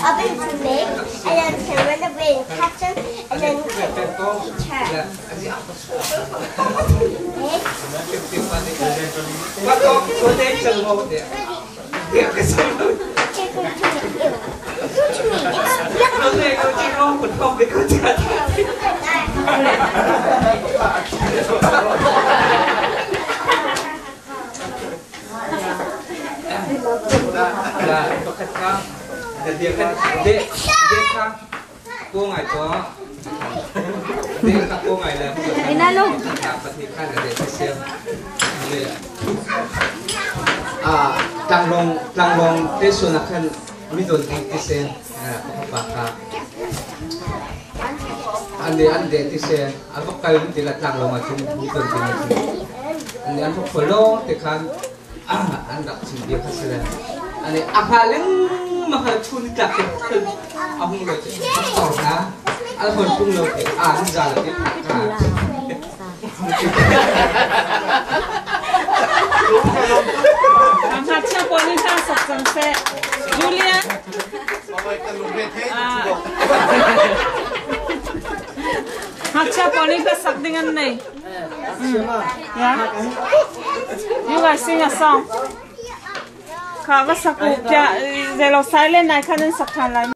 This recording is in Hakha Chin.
oven to make, and then we can run away and catch them, and then we can eat her. Tlanglawng tlanglawng te suan ah khan mi don ding ti si pa kha an le an de ti si an va kal ti la tlanglawng ah cun mi don ding ti an an va follow te khan an rak chim bia kha si le ani a hma lengmang kha chun tlak te a hung lo a tor na an hon pung lo te a an za lo te ka Ngakchia pawl nih hla sak cang seh. Julian. Ngakchia pawl nih hla sak ding an nei. Yeah. You guys sing a song. Kha va sak u. Kya zelo silent nai khan an sak than lai.